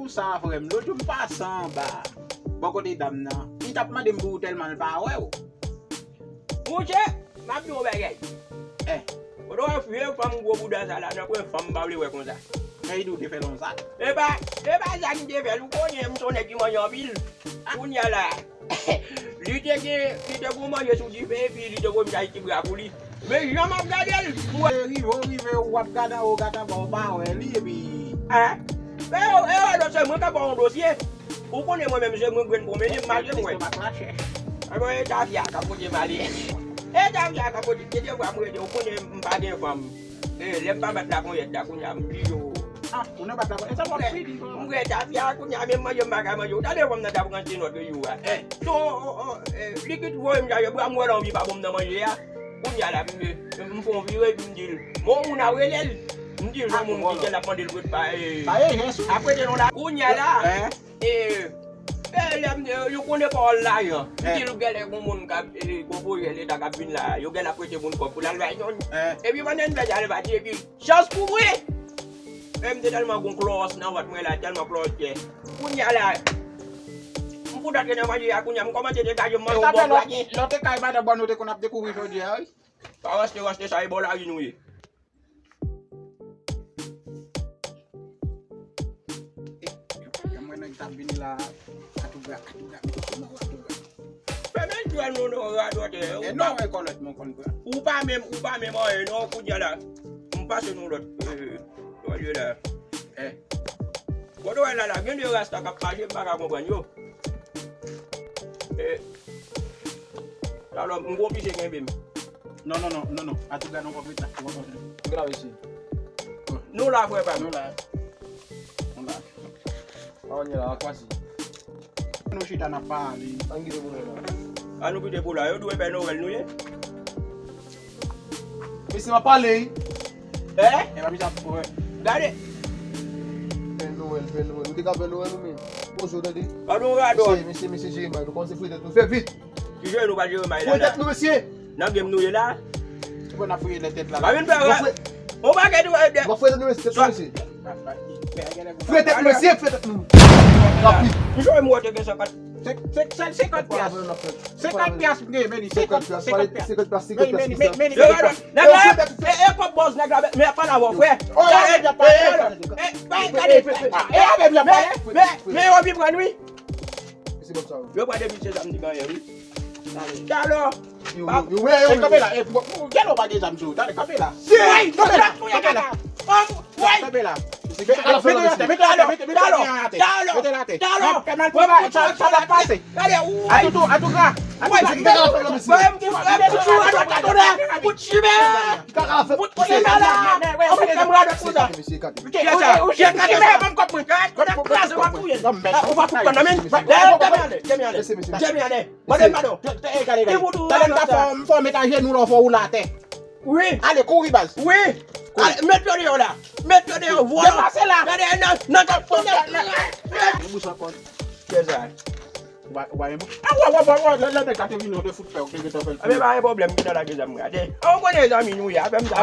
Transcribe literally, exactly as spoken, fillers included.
Sa frè m, lòt jou m pase anba bò kote dam nan. Li t ap mande m pou ou tèlman l pa wè w. Monchè, m ap di w yon bagay. Eh. Kote w wè vye fanm gwo bouda sa la, nan pwen fanm m pa vle wè konsa. Men li di w te fè l yon zak. E pa, e pa zak m te fè l, ou konnen m se yon nèg ki manje anpil. Kounye a la, li te gen, li te gon manje sou dife, epi li te voye m jay ti bra pou li. Men jan m ap gade l, m wè. Rive, w rive, w ap gade anwo, gade anba, w pa wè li, epi. Eh? E yo, e yo, se mwen k ap ba w yon dosye. Ou konnen mwen menm, se mwen grenn pwomene, m mache m wè. Anben, e tafya k ap pote m ale. E tafya k ap pote, te de fwa m rete, ou konnen m pa gen fanm. E, lè m pa bat laponyèt la, kounye a, m di yo. Ah, ou nan bat laponyèt, e sa w ap fini. M wè tafya, kounye a, menm manje m pa ka manje. Ou tande fanm nan t ap ranse nòt yo a. Eh. So, o, o, e, li kit voye m chaje bra, m wè l anvi pa ban m nan manje a. Kounye a la, m, m fè yon vire, epi m di l, bon, moun ap rele l. M di l, yon moun ki gen l ap mande l pou pa, e, ap prete non la. Kounye a la, e, e, lè m, e, yo konnen pawòl lajan. M di l, genlè gon moun k ap, e, gon pwojè leta k ap vin la, yo genlè ap prete moun kòb pou l al bay moun. Epi pandan n fè sa, l pati, epi chans pou mwen, e, m te tèlman gon klòs nan vant mwen la, tèlman klòs kè. Kounye a la, m fout antre nan manje a, kounye a, m kòmanse degaje m manje yon bò bwa gen. Lè w te kay madan Bòn, ou te konn ap dekouvri jodi a, wi. Pa ranse, ranse, sa e bò lari nou ye. E, e, mwen nèg t ap vini la, atougra, atougra, atougra. Fèmen djòl nou, nou radòtè. E non, e kòlèt mwen konn pran. Ou pa menm, ou pa menm anyen non, kounye a la. M pase nou lòt, e, lòt je la. E. Kote w wè la la, gen de rasta k ap mache, m pa ka konprann yo. E. Alò, m gon pise kenbe m. Non, non, non, non, non. Atougra, nou p ap ret la. Ou p ap ret la. Grave, si. Nou la, frè pa m. Nou la. Nou la. Avan nou la, akwasi. Nou chita, n ap pale. Ann kite pou nou la. Ann nou kite pou la. Yo dwe fè Nwèl nou ye. Mesye, m ap pale, wi. Eh? E pa misye ap, wè. Gade. Pè Nwèl, Pè Nwèl. Ou te ka Pè Nwèl ou menm? Poze w tande. Ann nou radòt. Mesye, mesye, mesye, Jeremay, nou kòmanse fouye tèt nou. Fè vit. Ki jwe nou pa jere may la? Fouye tèt nou, mesye. Nan game nou ye la. Bon, n ap fouye nan tèt la. Pa vin fè rè. On bagay nou wè. N ap fouye tèt nou, mesye, tèt nou, mesye. Fouye tèt nou, mesye, fouye tèt nou. Rapid. M jwe m wè te gen senkant. Senkant pyas. Senkant pyas m gen, men li senkant pyas. Senkant pyas. Men li, men li, men li. Nèg la, e, e, kòb bòz nèg la, men pa la wè, frè. Gade, gade, gade, men, men, men yo vin pran wi. Yo pral depi se sa m di genyen wi. Talò. Yo, yo, yo, yo, yo. Kanpe la, e, pou, pou, gèlè w pa gen zam sou ou. Talè, kanpe la. Woy, kanpe la, kanpe la. Woy. Kanpe la. Mete yo atè, mete yo atè, mete, mete yo atè. Mete yo atè. Talò. Fè mal pou sa, sa va pase. Gade, woy. Atoutou, atougra. Atougra. Woy, m te frape, m te frape, m te frape. Bout chimè. Bout chimè la. Ou fè m radòt konsa. Ou jèn kate sa. Ou va kraze, ou va touye. Ou va fout pran nan men. Dèyè, dèyè, ale, dèyè, ale. Dèyè, ale. Mande m padon. Talè m ta fò, m fò met ajenou la, fò ou la atè. Wi. Ale, kouri, baz. Wi. Ale, met yo deyò la. Met yo deyò, vòlò. Depase la. Gade, nan, nan, nan. Bouch ankò. Kè sa. Ou pa, ou pa gen bouch. A, wè, wè, wè, wè, lè, lè nèg la te vini, ou te fout pè, ou te gentan fè l. A, men pa gen pwoblèm, m gentan lage zam mwen. Ate, a, ou konnen zanmi nou ye, afè m sa.